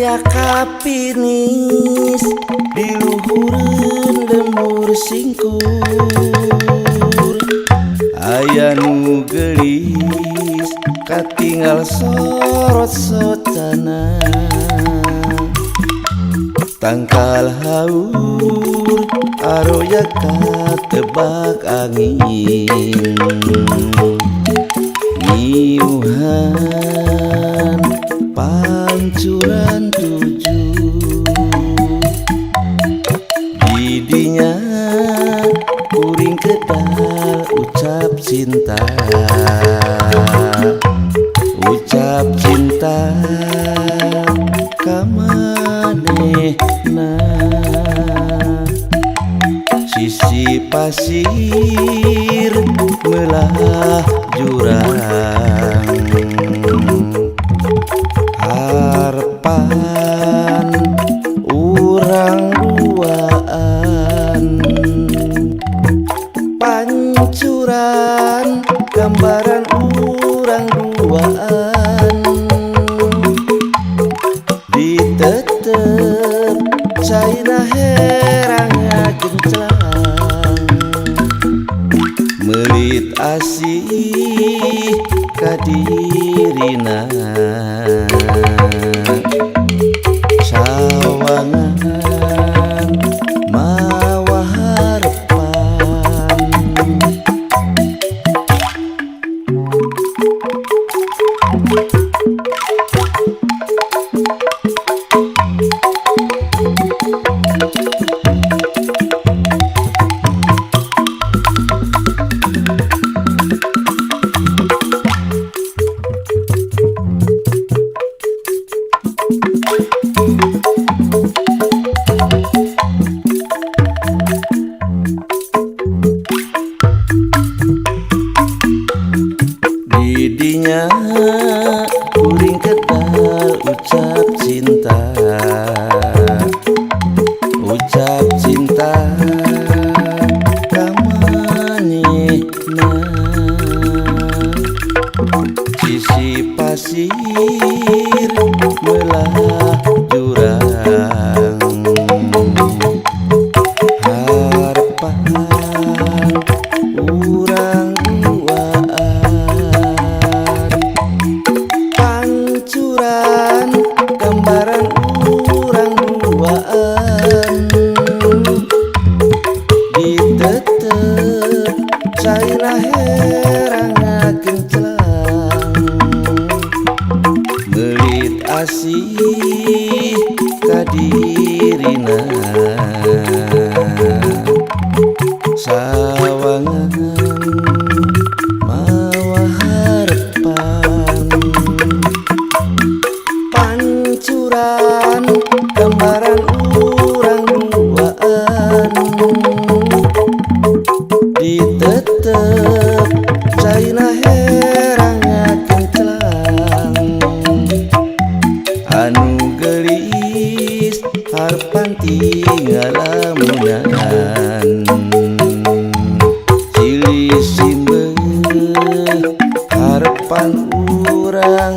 Aya kapinis di luhureun lembur singkur. Aya nu geulis katinggal sorot socana. Tangkal haur aroya katebak angin. Ngiuhan pancuran tujuh. Didinya kuring kedal ucap cinta. Ucap cinta ka manehna. Sisi pasir melah jurang. Harapan urang duaan. Pancuran gambaran urang duaan. Ditetep caina herangnya genclang. Meulit asih ka dirina. Sawangan mawa harepan. Didinya kuring kedal ucap cinta. Ucap cinta ka manehna. Sisi pasir melah jurang. Harapan urang duaan. Pancuran gambaran urang duaan. Ditetep caina herangna genclang. Meulit asih ka dirina. Sawangan mawa harepan. Pancuran gambaran urang duaan. Ditetep caina herangna genclang. Anu geulis harepan tingalamunan. Silih simbeuh harepan urang.